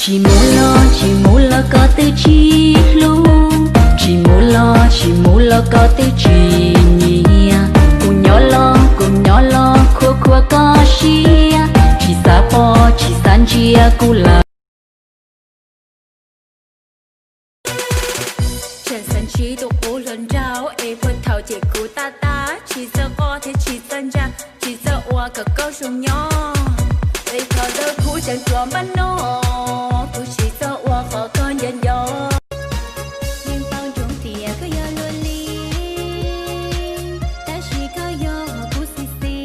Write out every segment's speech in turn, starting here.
Tsis mus los tsis mus los koj twb tsis hlub, tsis mus los tsis mus los koj twb tsis nyiam. Kuv nyob los kuv nyob los khuv khuav koj siab, tsis xav pom tsis xav ntsia kuv lawm. Tseem xav ntsib tus qub hluas nraug es puag thaum ces kuv tab tab, tsis txawj quaj thiab tsis txawj ntshai, tsis txawj ua kom koj zoo nyob. Es thaum ntawd kuv tseem tsuas npaj no, kuv tsis txawj ua qhov koj nco nco. Yeej paub ntsoov tias koj yog luag li, tab sis koj yog kuv xis xis.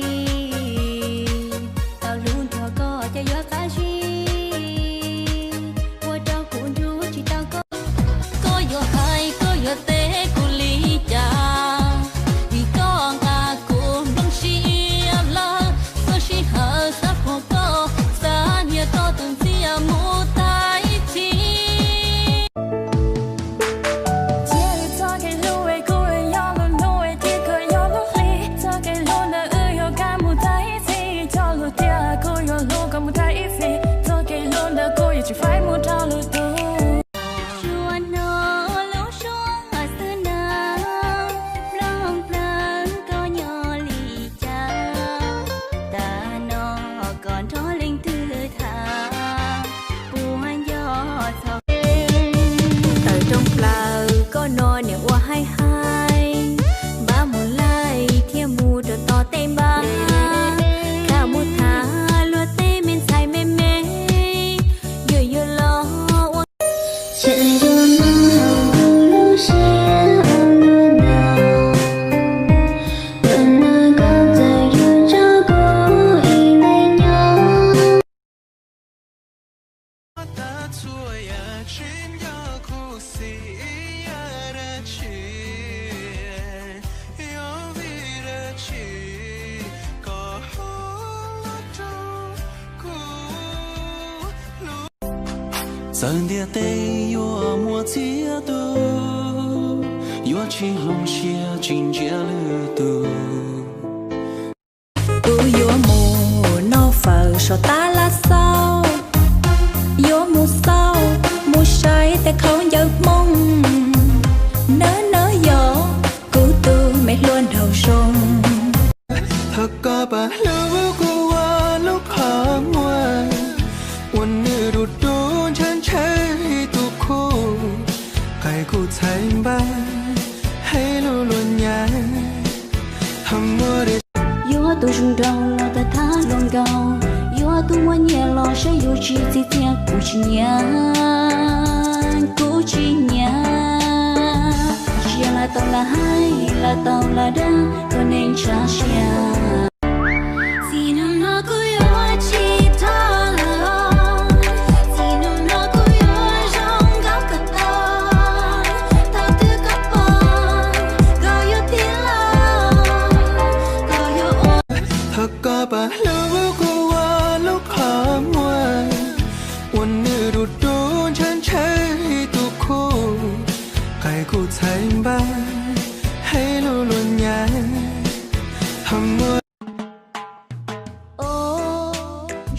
Tau hlub nrog koj ces yuav qab zib, ua rau kuv nrug tsis tau koj. Koj yuav hais koj yuav teb kuv li cas, vim koj nqa kuv nplooj siab lawm. Txhua sij hawm xav pom koj, xav nyiam koj tus ntxhiab mus tag ib txhis. Cia wb txoj kev hlub es kuv yog lub hnub es thiab koj yog lub hli, txoj kev hlub ntawd wb yuav kaj mus tag ib txhis, cog lus tias kuv yuav hlub koj mus tag ib txhis, txoj kev hlub ntawd kuv yuav tsis faib mus rau lwm tus. Suav no lub suab xwb na, nplooj plaws koj nyob li cas, tam no koj nrog leej twg tham, puas nco txog tawm rooj plaws koj no niam ua haib haib, npab mus laij thiab mus rau tom tej npab, kam mus tham luag tej me ntxhais me me, yuav yuav los ua. Tseem yuav muaj kuv lub siab ua luaj ntau, tam no koj txawm yuav tso kuv ib leeg nyob. Txawm ntiaj teb yuav muaj txhiab tus, yuav tsis hloov siab tsis ntsia lwm tus. Kuv yuav mus noj fawm saum tab laj xauj, yuav mus xauj mus saib tej khaub ncaws Hmoob, nawb nawb yog kuv tus me hluas nraug zoo. Thov koj pab hlub kuv ua lub qhov muag, ua nws dub dub ntshaw ntshaw tus khuj, qaib kuv txhais npab, hais lus luag nyav, ho muaj yuav tus zoo nraug los tag thab luag nkaus, yuav tus muaj nyiaj los saib yus tsis txi txiaj kuv tsis nyiam, kuv tsis nyiam. Tsis yog lam tau lam hais, lam tau lam dag, koj neeg ntshav siab. Txij hnub no kuv yuav tsis thov lawm, txij hnub no kuv yuav zoo nkauj kawm tau, thaum twg koj pom koj yuav tig los, koj yuav ua. Thov koj pab hlub kuv ua lub qhov muag, ua nws dub dub ntshaw ntshaw tus khuj, qaib kuv txhais npab, hais lus luag nyav, ho muaj.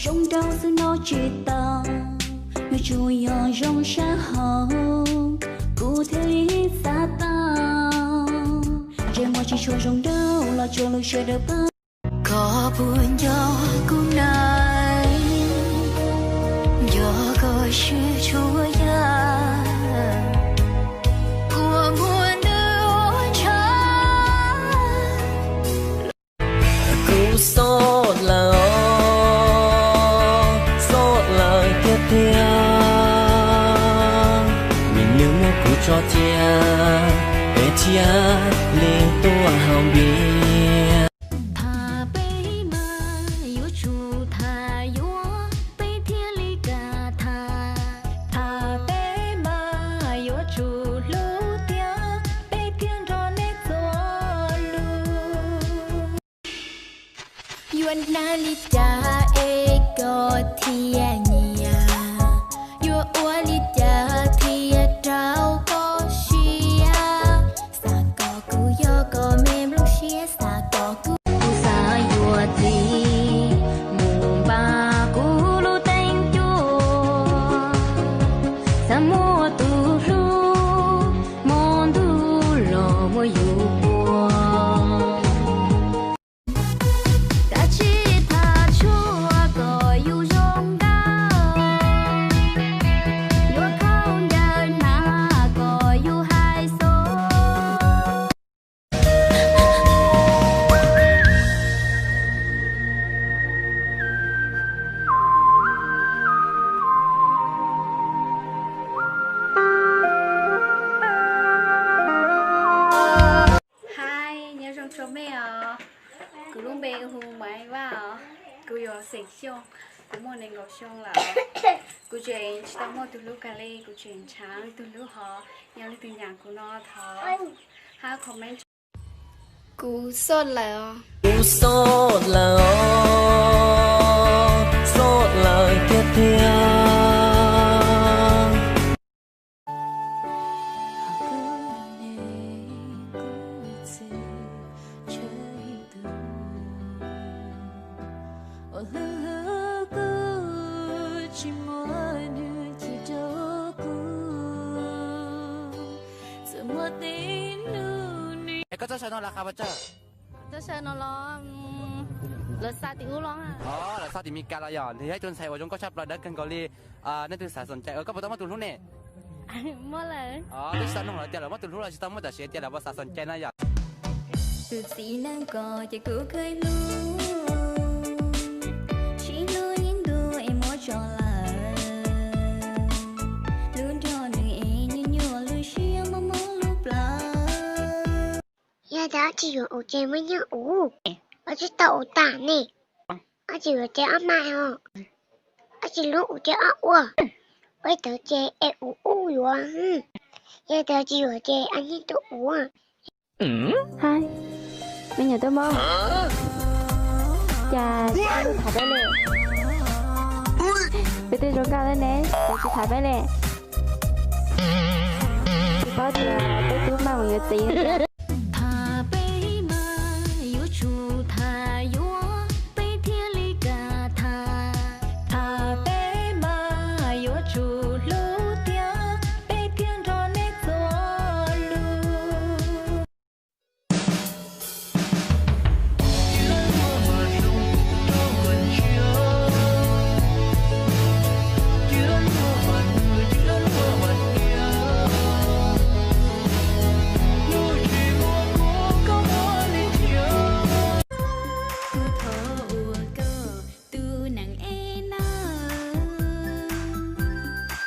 Zoo nraug xwb no tsis tau, yuav tsum yog zoo sab hauv, kuv thiaj li xav tau. Ntsej muag tsis tshua zoo nraug los tsuas lub siab dawb paug. Koj puas nco kuv na, nco koj swb tshua yam, kua muag ntawm ua ntshav. Kuv xob lawm, xob lawm tiag tiag, me nws muab kuv tso cia, peb thiaj li tuaj haus npias. Tham peb mas yuav tsum tham yuav, peb thiaj li kam tham. Tham peb mas yuav tsum hlub thiab, peb thiaj nrog neb txuas lus. Yuav hnav li cas es koj thiaj nyiam? Yuav ua li cas thiaj rau koj siab? Xav kom kuv yog koj me nplooj siab, xav kom kuv, kuv xav yuav txiv mus npaj kuv lub teev cuab. Muaj tus hlub, muaj ntuj los muaj yus puag. Kav tsij tham tshuaj kom yus zoo nkauj, yuav khaub ncaws hnav kom yus hais xo. Hi, nyob zoo rau mej os. Kuv lub npe hu Maiv Vaj os. Kuv yog xeem Xyooj, kuv muaj nees nkaum xyoo lawm. Kuv tseem tsis tau muaj tus hlub kag li, kuv tseem nrhav tus hlub hov. Yog leej twg nyiam kuv no thov hab comment. Kuv xob lawm os. Kuv xob lawm os, xob lawm tiag tiag. Es koj txoj saw no los qhov pes tsawg? Txoj saw no los, mm, lawv xa tim ub los. Os, lawv xa tim Meskas los yog? Nws yog ib tug ntxhais uas zoo nkauj tshaj plaws dawb kawg nkaus li. Nej twg xav xoom cai, koj puas tau muaj tus hlub ne? Muaj lawm. Os, twb tsis tau noog lawv tias lawv muaj tus hlub los tsis tau muaj, tab sis tias lawv puas xav xoom cai na yom. Tus txiv neej ko ces kuv kheev hlub, tsis hlub yeej ntuag es muab tso lawm. Hlub nrog nws es nyuaj nyuaj lub siab mob mob lub plawv. Yog tias ob tsis yuav ub ces muab nyiaj ub, ob tsis tau ub tas ne. Ob tsis yuav ces ob mas os, ob tsis hlub ub ces ob ua, ua ib tawv ces es ub ub yuav. Yog tias tsis yuav ces ob nyiaj tuaj ub. Hais, me nyuam tub mab, cas tsis tham peb li? Peb twb zoo nkauj lawm ne, cas tsis tham peb li? Tsis paub tias peb tub mab mus yuav txiv. Tham peb mas yuav tsum tham yuav, peb thiaj li kam tham. Tham peb mas yuav tsum hlub thiab, peb thiaj nrog neb txuas lus. Kuv thov ua koj tus neeg ev nawb,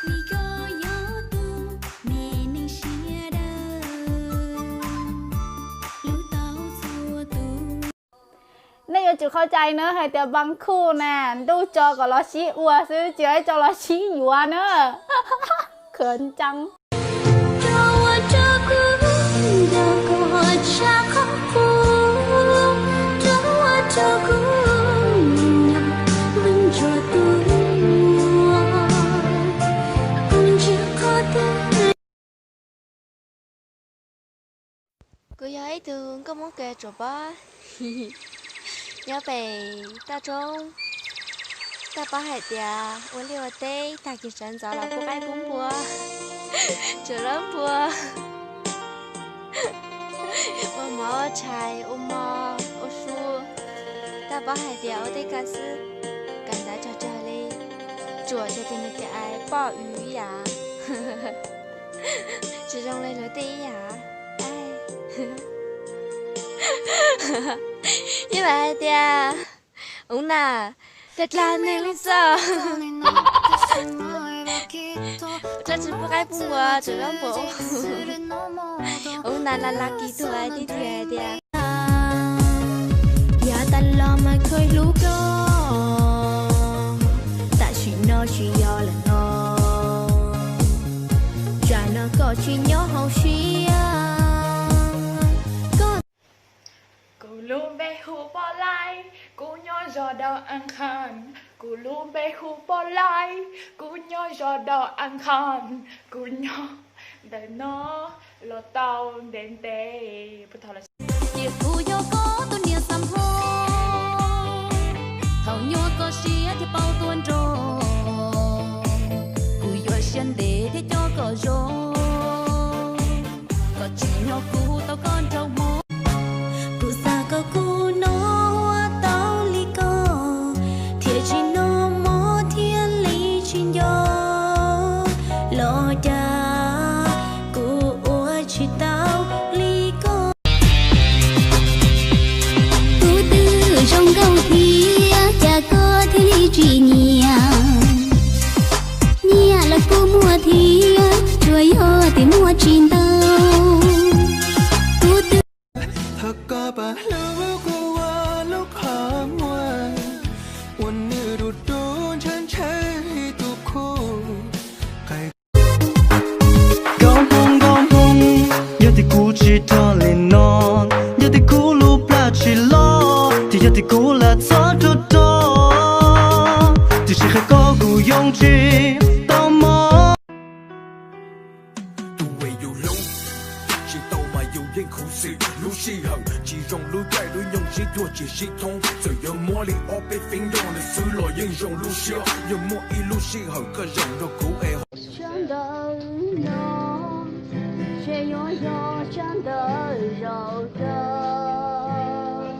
vim koj yog tus me neeg siab dawb, hlub tau txhua tus. Nej yuav tsum qhov cai na hais tias Npab Khuj na, ntuj tso kom los sib ua xwb, tsis tso los sib yuav na. Khwv ncaj. Kuv yog ib tug nkauj Hmoob kev tsuas pob nyob pem toj roob. Taj paub hais tias ua liaj ua teb tag kis sawv ntxov los pub qaib pub npua, tsuas lab npua, ua mov ua tshais, ua mov ua su. Taj paub hais tias ua tej kab xwb, kab ntawd tsawg tsawg li, tsuas tsawg tus nws tias poj ywg ib yam, tsis zoo li luag tej ib yam. Ib yam hais tias, ub na, tej dlaag neeg li xwb. Tsis pub qaib pub npua, tsuas lab npua. Ub na, la la kis tuag tib tiag tiag. Yav tas los mas kheev hlub koj, tam sim no tsis yog lawm no. Tsam no koj tsis nyob hauv siab. Kuv lub npe hu Pov Laij, kuv nyob zos Dau As Khas. Kuv lub npe hu Pov Laij, kuv nyob zos Dau As Khas. Kuv nyob ntawm no los tau ntev ntev. Cia kuv yog koj tus niam xa npho, thaum nyuaj koj siab thiaj paub tuaj nrog. Kuv yuav siab ntev thiaj coj Muaj thiab tsuas yog tias muaj tsis ntau. Kuv twb Thov koj pab hlub kuv ua lub qhov muag, ua nws dub dub ntshaw ntshaw tus khuj. Nkauj Hmoob, nkauj Hmoob, yog tias kuv tsis rog li no, yog tias kuv lub plab tsis loj, thiab yog tias kuv lam txhob rog rog, tiam sis qhia koj kuv yoo tsis tau mob. Tus uas yus hlub tsis tau mas yus yeej khuv xim. Lub sij hawm tsis zoo, lub caij lub nyoog sib cuag tsis sib thoob. Txawm yuav muab li ob peb feeb nrog nws xwb los yeej zoo lub siab. Yog muaj ib lub sij hawm koj zaum nrog kuv es sab ntawm no, ces yuav yog sab ntawm zaum kawg.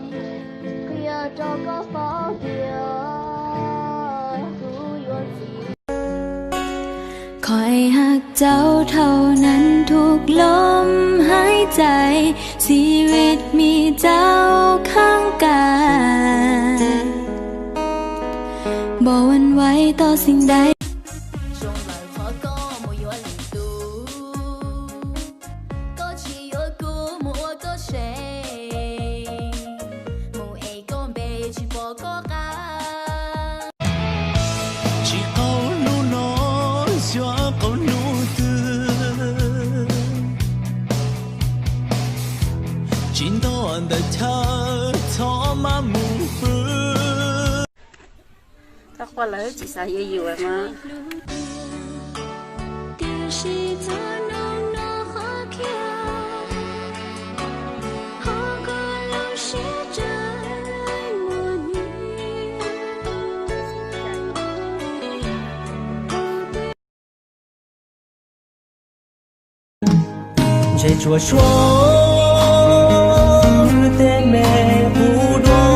Qhia rau koj paub tias kuv yuav txiv คอยฮักเจ้าเท่านั้นทุกลมหายใจ ชีวิตมีเจ้าข้างกาย บอกวันไว้ต่อสิ่งใด Zoo lawm qhov koj mus yuav lwm tus, koj tsis yuav kuv mus ua koj tsev, mus es koj npe tsis pom koj qab. Tsis qaug hnub no, yuav qaug hnub twg, tsis nto ntawm chaw, txhob maj mus hwm. Txhob quaj lawm, tsis xav yuav yus mas. Tiam sis txog hnub no qhov khiav, qhov koj lub siab tseem muaj nyiaj. Ntshe tsuas suav tej me kuv dua,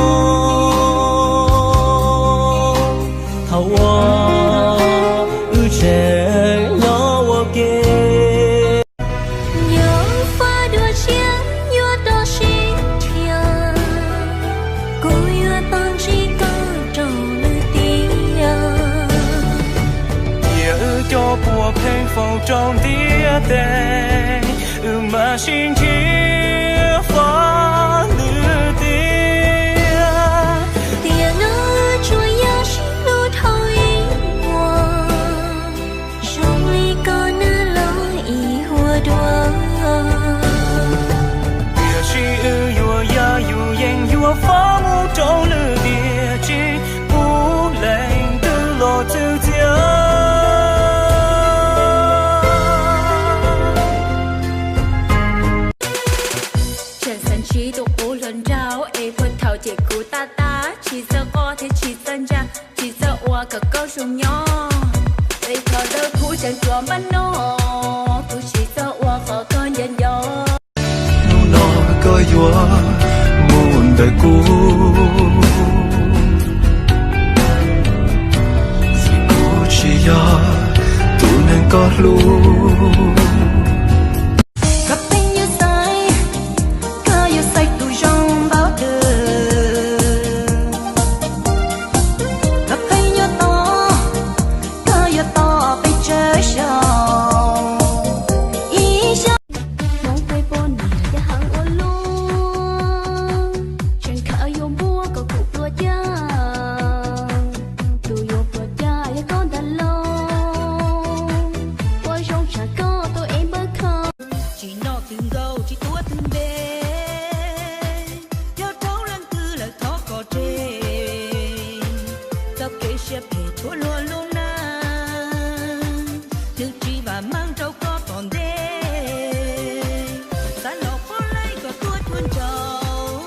thaum uas wb tseem nyob ua ke. Nyob fab dua tshiab yuav tau sib nrhiav, kuv yuav tau ntsib koj rau lwm tiam. Tiam wb cov puas pheej faus rau ntiaj teb, wb mam sib ntsib fab lwm tiam. Tiam no wb tsuas yog sib hlub dhau ib vuag, zoo li koj nab los ib vuag dua. Tiam sis wb yuav yaj yus yeej yuav fab mus rau lwm tiam, tsis pub leej twg los txwv txiav. Tseem xav ntsib tus qub hluas nraug es puag thaum ces kuv tab tab, tsis txawj quaj thiab tsis txawj ntshai, tsis txawj ua kom koj zoo nyob, es thov dawb huv tseem tsuas npaj no, kuv tsis txawj ua qhov koj nco nco. Hnub no koj yuav mus ntawm kuv, vim kuv tsis yog tus neeg koj hlub. Koj pheej yuav xaiv, koj yuav xaiv tus zoo npaum twg, koj pheej yuav tos, koj yuav tos peb tsawg xyoo, ib xyoos. Hmoob peb poj niam yog heev ua luaj, tseem khav yuav npuab kom kuv pluas caj, tus yuav pluas caj yog koj ntag lauj, ua zoo tsam koj tus es npawg kho. Tsis noj twg nkaus tsis tuav twg npe, yog raug leej twg lawm thov kom tseg, txoj kev siab phem tshuav luag lub neej, nws tsis vam meej rau koj tom ntej. Xav los poj laib kom tuaj cuag nraug,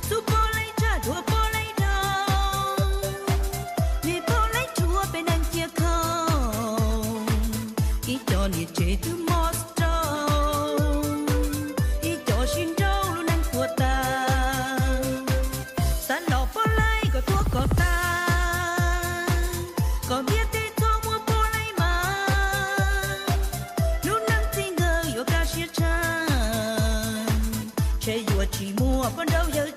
xub poj laib tshaj dhuav poj laib dhau, vim poj laib tshuav peb neeg cia khoom, ib co niam tsev twb mob stroke, ib co sib nrauj lub neej tuag tas. Xav los poj laib kom tuag kom tag, kom ntiaj teb txhob muaj poj laib mas, lub neej txij nkawm yuav kaj siab tshaj, ntshe yuav tsis muaj poj nrauj yawg